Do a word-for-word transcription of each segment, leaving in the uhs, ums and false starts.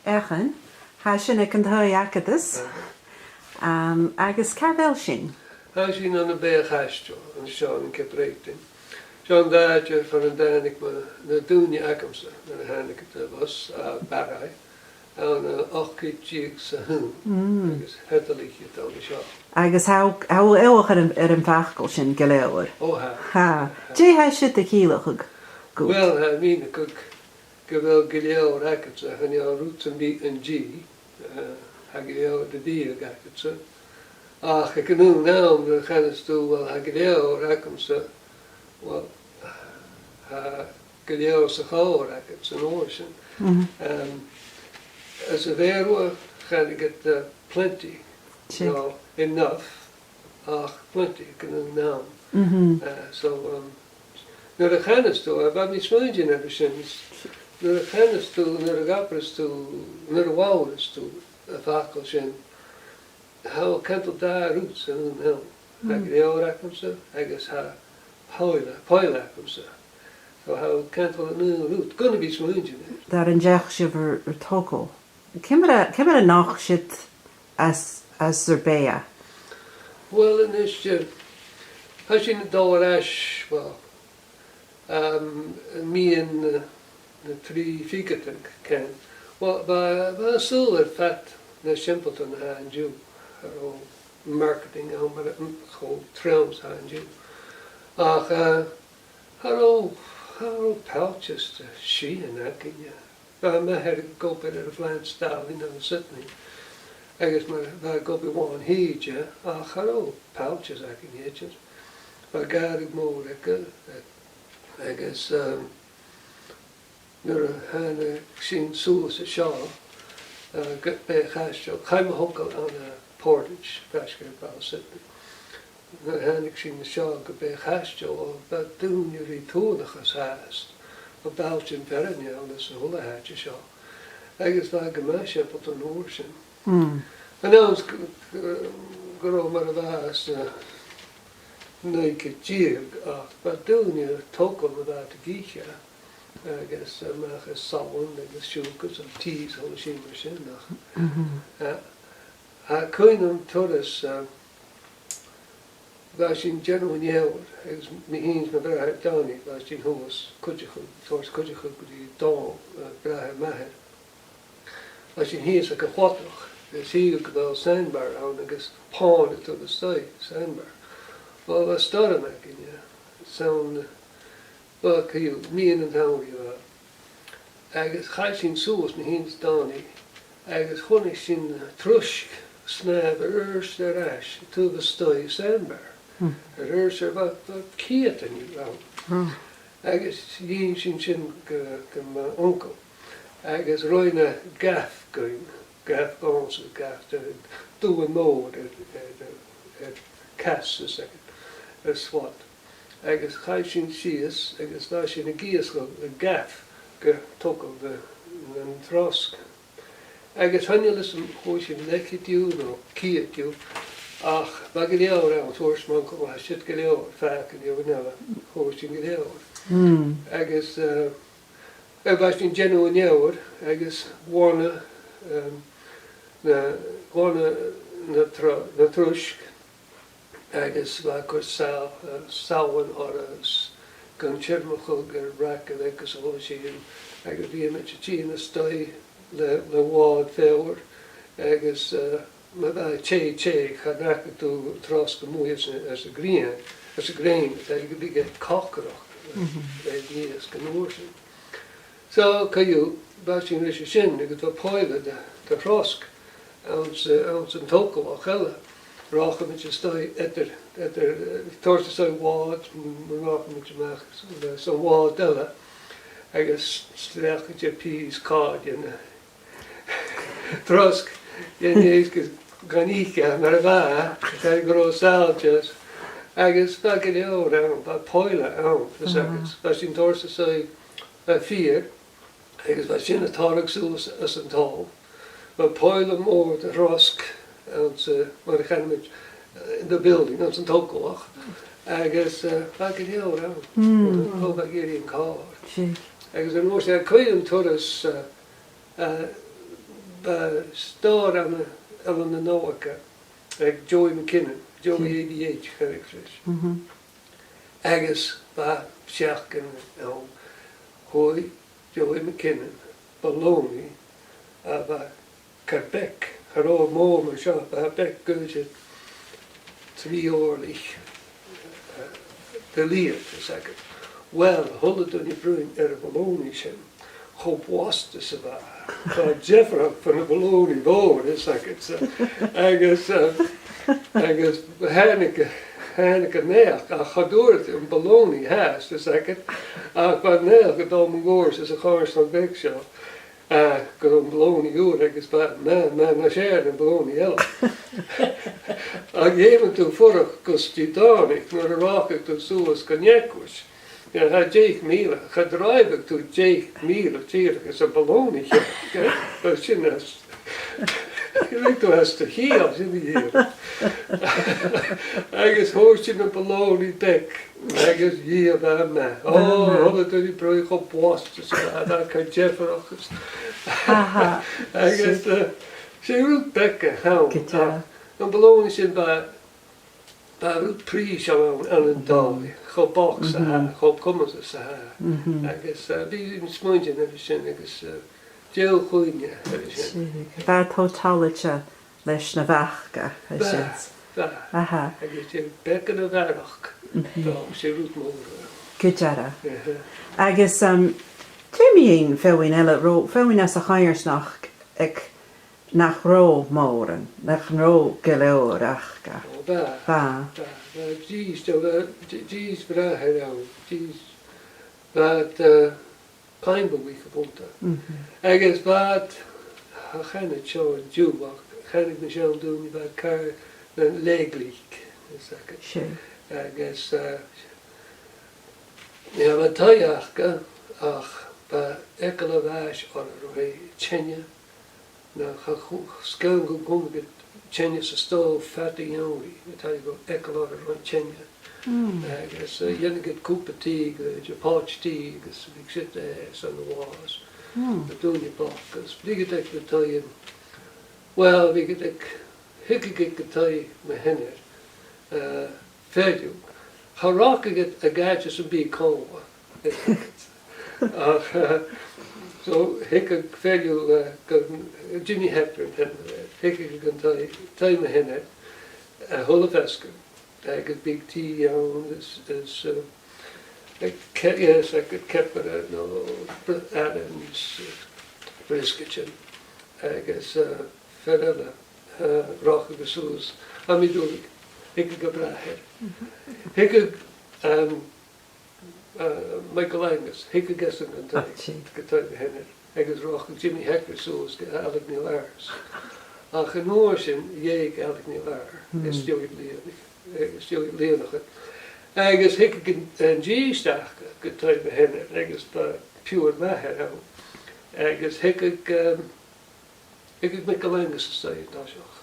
Eachann, tha sinn aig an taigh agadsa. Am, agus càit a bheil sinn? Tha sinn ann am Beithe Chaisteil, an seo ann an Cape Breton. Seo an t-àite far an tàinig mo, na daoine agamsa, nuair a thàinig iad a-bhos à Barraigh, ann an ochd ceud deug 's a h-aon, agus theadailidh iad ann an seo. Agus tha, tha eòlach air an, air am facal sin gu leòr. Ò, tha. Tha. Dè tha siud a' ciallachadh dhut? Uill, tha mi a' creidsinn gu bheil gu leòr agadsa, chan eil rud sam bith an-diugh, eh, tha gu leòr de bhiadh agadsa. Ach aig an aon àm, nuair a chanas tu, uill, tha gu leòr agamsa, uill, tha gu leòr sa chòrr agad san uair sin. Mhm. Em, anns a' Bheurla, chanadh iad, eh, plenty, Seadh. No enough, ach plenty, aig an aon àm. Mhm. Eh, so, um, nuair a chanas tu, a bha mi a' smaoineachadh air sin, nuair a chanas tu, nuair a dh'abras tu, nuair a labhras tu am facal sin, tha thu a' cantainn dà rud san aon àm. Tha gu leòr agamsa agus tha poile, poile agamsa. So tha thu a' cantainn an aon rud, gun a bhith a' smaoineachadh air. Dar an deach sibh air, air togail. Ciamar a, ciamar a nochd siud às, às ur beatha? Uill, a-nis, eh, tha sinn a' dol air ais, uill, um, meadhan, eh, na trì ficheadan, can. Uill, bha, bha sùil air fad na symboltan a tha an-diugh, air a' marketing, um, mar a, mm, cho trom 's a tha an-diugh. Ach, eh, cha robh, cha robh pailteas de sìon againne. Bha m' athair ag obair air a' phlant-stail ann an Sydney, agus mar, bha e ag obair bhon tìde, ach cha robh pailteas againn idir. Bha gàrradh mòr aige, agus, um, nuair a thàinig sinn suas an seo, uh, gu Beithe Chaisteil, chaidh mo thogail ann am Portage, faisg air Baile Sydney. Nuair a thàinig sinn an seo gu Beithe Chaisteil, o, bha daoine ri tuathanachas fhathast, o, bailtean fearainn ann anns a h-uile h-àite seo. Agus bha e gu math sìmplidh an uair sin. Mm. An ann gu, gu, gu robh mar a bha anns na naoi ceud deug, ach bha daoine a' togail na bha iad ag ithe, agus, eh, a-mach à salann agus siùcar 's tì 's a h-uile sìon mar sin, ach, eh, tha cuimhn' agam turas, eh, bha sinn a' dèanamh an fheòir, agus mi fhìn 's mo bhràthair Donnie, bha sinn shuas cuideachd, toirt cuideachd gu dè Dòmhnall, eh, bràthair m' athar. Bha sinn shìos aig a' chladach, agus shìl gu bheil sandbar ann agus pòin a' tighinn a-staigh, sandbar. Bha, bha stoirm againn, eh, 's ann, eh, bha, co-dhiù, meadhan an t-samhraidh a bha. Agus chaidh sinn suas, mi fhìn 's Donnie, agus chunnaic sinn truisg a' snàmh air adhart air ais a' tighinn a-staigh sandbar. Hmm. Air adhart air, bha, bha ceud an-diugh ann. Hmm. Agus dh'inns sinn sin gu, gu m' uncail. Agus rinn e gaff dhuinn, gaff dhòmhsa, gaff de, dubhan mòr air, air, air cas, is air, air swat. Agus chaidh sinn sìos, agus bha sinn ag iasgach le gaff gu togail na, na trosg. Agus chan eil fhios agam, fhuair sinn leth-cheud dhiubh no ceud dhiubh, ach bha gu leòr ann, thuirt m' uncail, bha siud gu leòr, fàg an fheadhainn eile, fhuair sinn gu leòr. Mm. Agus, eh, eh, bha sinn a' dèanamh an fheòir, agus bhon a, em, na, bhon a, na tro-, na truisg, agus bha e a' cur sa-, eh, salann orra is gun tiormachadh air raic agus a h-uile sìon, agus bhiomaid a' tighinn a-staigh le, le bàta feòir, agus, eh, ma bha e teth, teth, cha nochdadh tu trosg a-muigh às a', às a' ghrian, às a' ghrian, tha e gu bhith còcaireachd, eh, Mhm. eh, a-nis gun uair sin. So, co-dhiù, bha sinn leis a sin, agus bha poile de, de throsg anns, eh, anns an togalach eile. Rachamaid a-staigh eadar, eadar, eh, toirt a-staigh bàta, m-, rachamaid a-mach, eh, sa bhàta eile, agus s-, streachailte pìos càirdean, eh, trosg, dhen èisg gun ithe, mar a bha, tha gu robh sàillteas, agus bha gu leòr ann, bha poile ann, fhios agad. Bha sinn a' toirt a-staigh, eh, feur, agus bha sin a' toirt suas às an toll. Bha poile mòr de throsg anns a', mar a chanamaid, eh, in the building, anns an togalach. Agus, eh, bha gu leòr ann. Mm. Cò bha ag iarraidh an càird. Seadh. Agus an uair sin, tha cuimhn' agam turas, eh, eh, uh, stòr ann an, ann an Eilean Òige aig Joey McKinnon, Joey eighty-eight, chanadh sibh. Agus bha seachdain ann, chuir Joey McKinnon baloney a bha car beag, cha robh e mòr mar seo, bha e beag, gu bheil sin trì òirlich, eh, de leud, is agad. Uill, a h-uile duine a bhruidhinn air a' bhaloney sin, cho blasta 's a bha e. Bha e diofraichte bhon a' bhaloney mhòr, is agad, so. Agus, eh, agus thàinig, thàinig an naidheachd, ach cha d' fhuair iad am baloney fhathast, is agad, ach bha an naidheachd a' dol mun cuairt sa chàirdean bheag seo. Eh, gun robh am baloney ùr agus bha, na, na, na, 's e am baloney eile. Ach dh'fheumadh tu fuireach gus Didòmhnaich nuair a rachadh tu suas gun eaglais. Nuair a tha deich mìle, cha do ràinig thu deich mìle dìreach às a' bhaloney cheart, eh, bha sin às, bha thu às do chiall, sin a dhèanamh. Agus thòisich na baloney beag. Agus dh'fheumadh e. Ò, a h-uile duine a' bruidhinn cho blasta 's a bha e, car diofraichte. Aha. Agus, eh, 's e rud beag a th' ann. Gu dearbh. Ach am baloney sin bha, bha rud prìseil ann, ann an dòigh, cho bochd 's a tha, cho comasach 's a tha. Agus, eh, bidh mi a' smaointinn air sin agus, eh, deagh chuimhne air sin. Bha e toilichte leis na bh' aca, is e. Bha, bha. Aha. Agus 's e beagan a bharrachd, bha, 's e rud mòr a bh' ann. Gu dearbh. Aha. Agus, um, dè mu dheidhinn feadhainn eile, robh feadhainn às a' choimhearsnachd aig nach robh mòran, nach robh gu leòr aca? Ò, bha. Bha. Bha, bha, dithis, bha, di-, dithis bhràithrean, dithis, bha, eh, Clann Bhuaich a bh' annta. Agus bha iad, chan eil seo an-diugh, ach chanadh na seann daoine, bha iad car nan Leaglaic, is agad. Agus, eh, yeah, bha taigh aca, ach bha eagal a' bhàis orra, robh e teine, no cha chu-, sgaoil gun cumadh iad teine san stòbh fad a' gheamhraidh, a' toirt eagal orra ron teine. Agus, eh, dhèanadh iad cupa tì, gu, de phàirt tì, agus bhiodh siud, eh, san a' bhàs. Na daoine bochd, agus bhiodh iad aig na taighean, uill, bhiodh iad aig, thigeadh iad gu taigh mo sheanar, eh, fear dhiubh. Cha rachadh iad a dh'àite sam bith còmhla. Ach, eh, so, thigeadh fear dhiubh, eh, gun, Jimmy Hector an t-ainm a bh' air, thigeadh e gun taigh, taigh mo sheanar, eh, a h-uile feasgar. Agus bhiodh tì ann is, is, eh, eh, ce-, yes, agus ceapaire no br-, aran is, eh, briosgaidean agus, eh, fear eile, eh, rachadh e suas. Tha mi a' dùileachadh, thigeadh a bràthair. Thigeadh, um, eh, Michael Angus, thigeadh esan gun taigh, gu taigh mo sheanar, agus rachadh Jimmy Hector suas gu Ailig NicIllEathair. Ach an uair sin, dh'eug Ailig NicIllEathair, is dòigh bliadhna, eh, is dòigh bliadhna. Agus thigeadh an, an dithis aca gu taigh mo sheanar, agus bha piuthar m' athar ann. Agus thigeadh, um, thigeadh Michael Angus a-staigh an toiseach.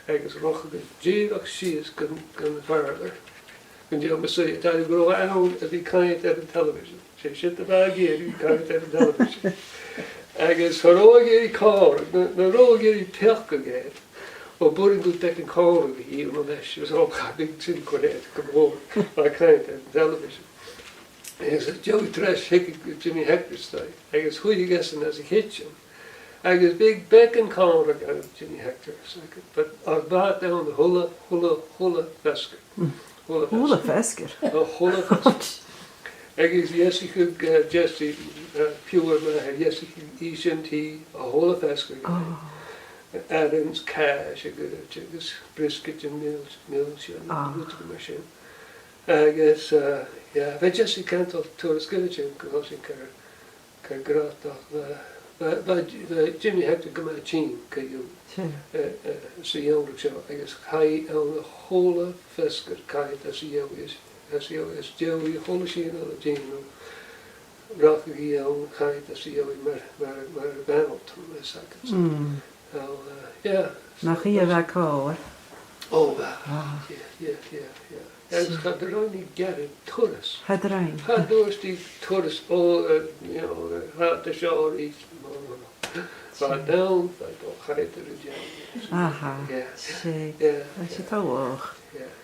Agus rachadh e dìreach sìos gun, gun a' phàrlair. Gun dèanadh e suidhe, tha e ag ràdh ann a bhith a' coimhead air an television. 'S e siud a bha e ag iarraidh, a bhith a' coimhead air an television. Agus cha robh e ag iarraidh còmhradh, na, na robh e ag iarraidh peacadh air, o b' urrainn dhut beagan còmhraidh a dhèanamh leis, is o cha bhiodh sin cur air gu mòr, a bhith a' coimhead air an television. Agus an dèidh treis thigeadh Jimmy Hector a-staigh, agus chuireadh esan às a' chidsin. Agus bhiodh beagan còmhraidh aig Jimmy Hector, is agad, but, ach bha iad ann a h-uile, h-uile, h-uile feasgar. A h-uile feasgar? A h-uile feasgar. Agus dheasaicheadh, eh, Jessie, eh, piuthar m' athar, dheasaicheadh i sin tì a h-uile feasgar. Aran is càis a' goirid agus briosgaidean, mil-, milsean, rudan mar sin. Agus, eh, yeah, bha Jessie a' cantainn turas goirid sin gu bheil sin car, car gràdh, ach bha, bha, bha, bha Jimmy Hector gu math tinn co-dhiù, eh, eh, sa gheamhradh seo, agus chaidh ann a h-uile feasgar, chaidh iad às a dheoghaidh, às a dheoghaidh, às dèidh a h-uile sìon a dhèanamh, rachadh i ann, chaidh iad às a dheoghaidh mar, mar, mar a bh' ann, is agad. Well, eh, yeah. Nach i a bha còir? O, bha. Yeah, yeah, yeah, yeah. Agus cha do rinn i gearradh turas. Cha do rinn. Cha do rinn i turas, o, eh, you know, eh, tha, tha seo oir, no, no, no. Bha i ann, bha i a' dol Chan eil iad a' dèanamh. Aha, Yeah. 'S e. Yeah. 'S e, tha e laghach. Yeah.